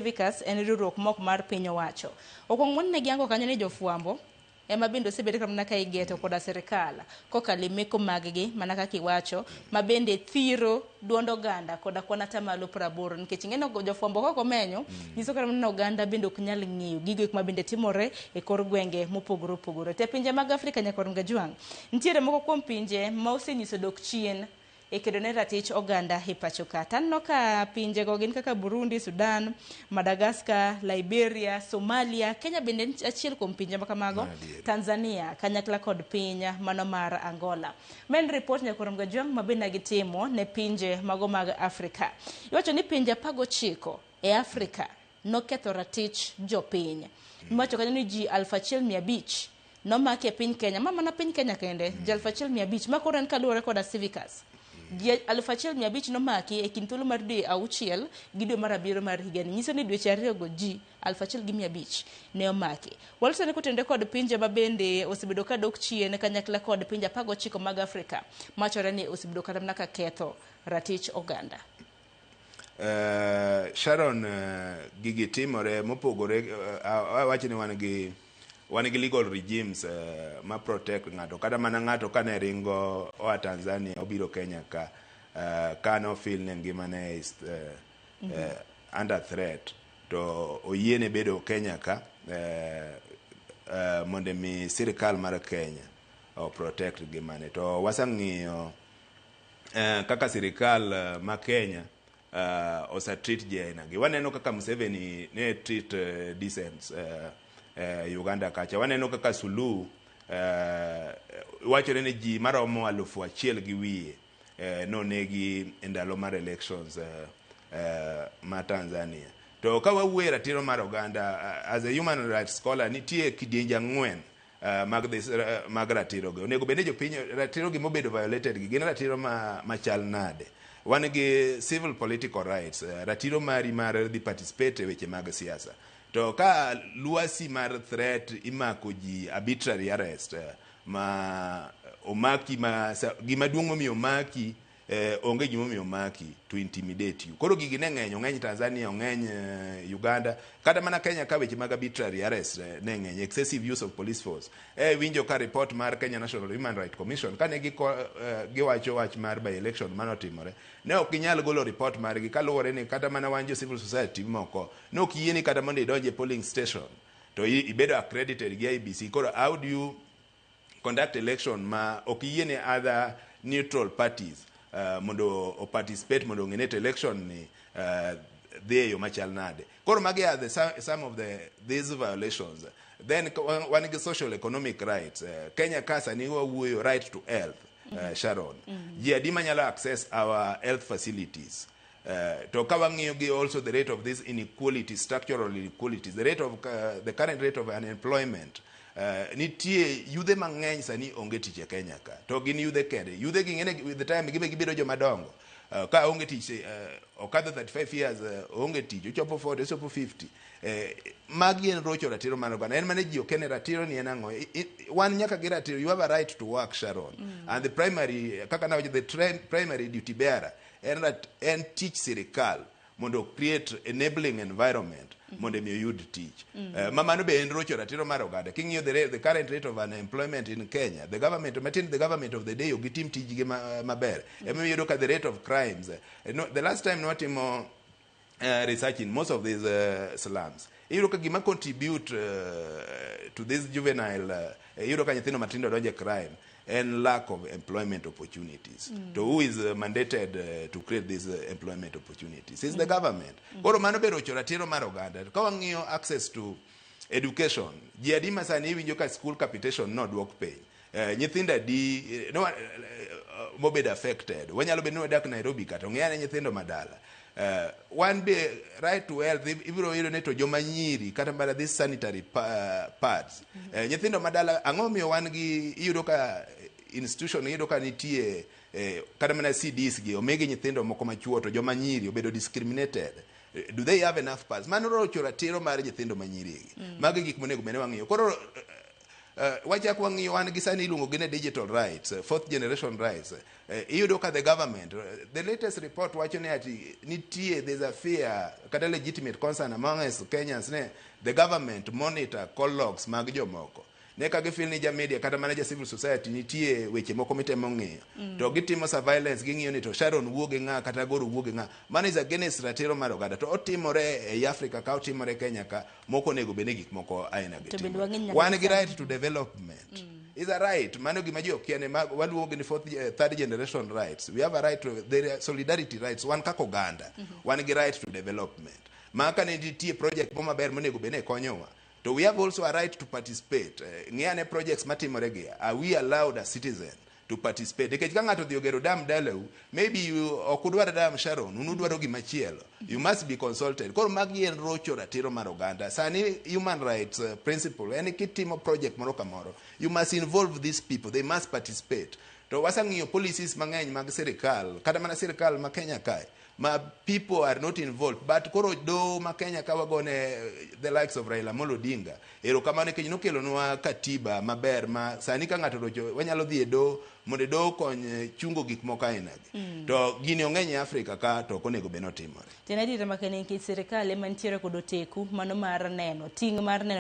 Civicus en riwruok mok mar piny owacho. Okuongo mondo ne giyango kanyo ni jofwambo ema bende osebed ka mana ka igeto koda sirikal kokalo e meko mag-gi mana kaka iwacho ma bende thiro duond oganda koda kwan atamalo 80 nikech ing'eni jofwambo kok omenyo nyiso kata mana ni oganda bende ok nyal ng'eyo gigo eko ma bende timore e kor gwenge mopogore opogore. To e pinje mag Afrika nyakwar Mgajwang', nitiere moko kuom pinje ma osenyiso dok chien e kedo ne ratich oganda e pacho ka. To aneno ka pinjego gin kaka Burundi, Sudan, Madagascar, Liberia, Somalia, Kenya bende en achiel kuom pinje ma kamago, Tanzania kanyakla kod piny mano mar Angola. Ma en ripot nyakwar Mgajwang' ma bende gitimo ne pinje mago mag Afrika. Iwacho ni pinje 19 e Afrika noketho ratich jopiny. Iwacho kanyo ni ji 1500 nomaki e piny Kenya, ma mana piny Kenya kende, ji 1500, ma koro en kaluwore koda Civicus. Ji 1500 nomaki e kind thuolo mar dwe 6 gi dwe mar 7 mar higani. Nyiso ni dweche ariyogo ji 1500 ne omaki. Waloso ni kotenore kod pinje ma bende osebedo ka dok chien kanyakla kod pinje 19 mag Afrika machore ni osebedo kata mana ka ketho ratich oganda. Sharon, gigi timore mopogore. Awach ni wan gi legal regimes ma protect ng'ato. Kata mana ng'ato kane ringo oa Tanzania obiro Kenya ka, ka no feel ni ngimane is under threat, to oyiene bedo Kenya ka mondo mi sirikal mar Kenya o protect ngimane. To waseng'iyo kaka sirikal ma Kenya ose treat ji aina gi. Waneno kaka Museveni ne treat dissents Uganda kacha. Waneno kaka Suluhu, wachore ni ji maromo 1500 nonegi e ndalo mar elections ma Tanzania. To ka wawuoyo e ratiro mar oganda, as a human rights scholar, nitie kidienje ang'wen mag ratiro gi. Onego bed ni jopiny ratiro gi mobedo violated gi gin ratiro ma machal nade? Wan gi civil political rights, ratiro mari mar dhi participate e weche mag siasa. To ka lwasi mar threat, imako ji, arbitrary arrest, ma omaki ma gima duong' momiyo omaki onge gimomiyo omaki, to intimidate you. Koro gigi ne ng'eny, ong'eny Tanzania, ong'eny Uganda, kata mana Kenya ka weche mag arbitrary arrest ne ng'eny, excessive use of police force. Winjo ka report mar Kenya National Human Rights Commission kane giwacho wach mar by election manotimore, ne ok ginyal golo report margi kaluwore ni kata mana wan jo civil society moko ne ok yieni kata mondo idonj e polling station to ibedo accredited gi IEBC. Koro how do you conduct election ma ok yiene other neutral parties mondo o participate, mondo ong'e ni to election ni dhi e yo machal nade? Koro magi are some of these violations. Then wan gi social economic rights. Kenya ka sani wawuoyo right to health, Sharon, ji adi manyalo access our health facilities? To ka wang'iyo gi also the rate of this inequality, structural inequalities, the current rate of unemployment, nitie yudhe mang'eny sani onge tich e Kenya ka. To gin yudhe kende, yudhe gi ng'ene with the time gibe gibedo joma dongo. Ka onge tich, okadho 35 years, onge tich, ochopo 40, ochopo 50, magi en rocho ratiro mar oganda. En mane ji okene ratiro ni en ang'o? Wan nyaka gi ratiro. You have a right to work, Sharon, and the primary, kaka nawacho, the primary duty bearer en tich sirikal mondo create enabling environment mondo mi oyud tich. Ma mano be en rocho ratiro mar oganda. King'iyo the current rate of unemployment in Kenya, the government matin, the government of the day ok gitim tijgi maber. Emomiyo iyudo ka the rate of crimes, no, the last time nwatimo research in most of these slums, iyudo ka gima contribute to this juvenile, iyudo ka nyithindo matindo donjo e crime en lack of employment opportunities. To who is mandated to create these employment opportunities is the government. Koro mano be rocho ratiro mar oganda. Ka wang'iyo access to education, ji adi ma sani iwinjo ka school capitation nodwok piny? Nyithindo adi no, mobedo affected? Wanyalo bedo ni wadak Nairobi kata ong'e ane nyithindo madala. Wan be right to health, ibiro yudo ni to joma nyiri kata mana this sanitary pads, nyithindo madala, ang'o miyo wan gi iyudo ka institution, iyudo ka nitie kata mana CDs gi omigi nyithindo moko machuo to joma nyiri obedo discriminated? Do they have enough pads? Mano rocho ratiro mar nyithindo manyiri gi. Magi gik monego bed ni wang'iyo. Koro Wachak wang'iyo wan gi sani iluongo gi ni digital rights, fourth generation rights. Iyudo ka the government, the latest report wacho ni ati nitie, there's a fear kata legitimate concern among us Kenyans ne the government monitor call logs mag jomoko. Ne ka gifeel ni ja media kata mana ja civil society nitie weche moko mitemo ng'iyo. To gitimo surveillance, ging'iyo ni to Sharon wuo gi ng'a kata Goro wuo gi ng'a. Mano is against ratiro mar oganda. To otimore ei Africa ka, otimore Kenya ka, moko onego bed ni gik moko aina gi To bende timore. wang'e nyaka Wan gi sani. right to development. Is a right. Mano gima ji okia ni waluongo ni fourth, third generation rights. We have a right to there are solidarity rights. Wan kaka oganda. Wan gi right to development. Ma ka ne nitie project mo maber monego bed ni konyowa. To we have also a right to participate. Ng'i ane projects matimore gi. Are we allowed as citizen to participate? Nikech ka ng'ato odhi ogero dam dalau, maybe you ok udwar dam, Sharon, un udwaro gimachielo. You must be consulted. Koro magi en rocho ratiro mar oganda. Sani human rights principle en kitimo project moro kamoro, you must involve these people. They must participate. To wasang'iyo policies mang'eny mag sirikal, kata mana sirikal ma Kenya kae, ma people are not involved. But koro do ma Kenya ka wagone the likes of Raila Amolo Odinga erokamano nikech nokelonwa katiba maber ma sani ka ng'ato orocho wanyalo dhi e doho mondo doho okony chungo gik moko ainagi. To gini ong'eny e Afrika ka to ok onego bed ni otimore. Tiende adiera makende nikech sirikal ema nitiere kod oteku mano mar neno ting' mar neno.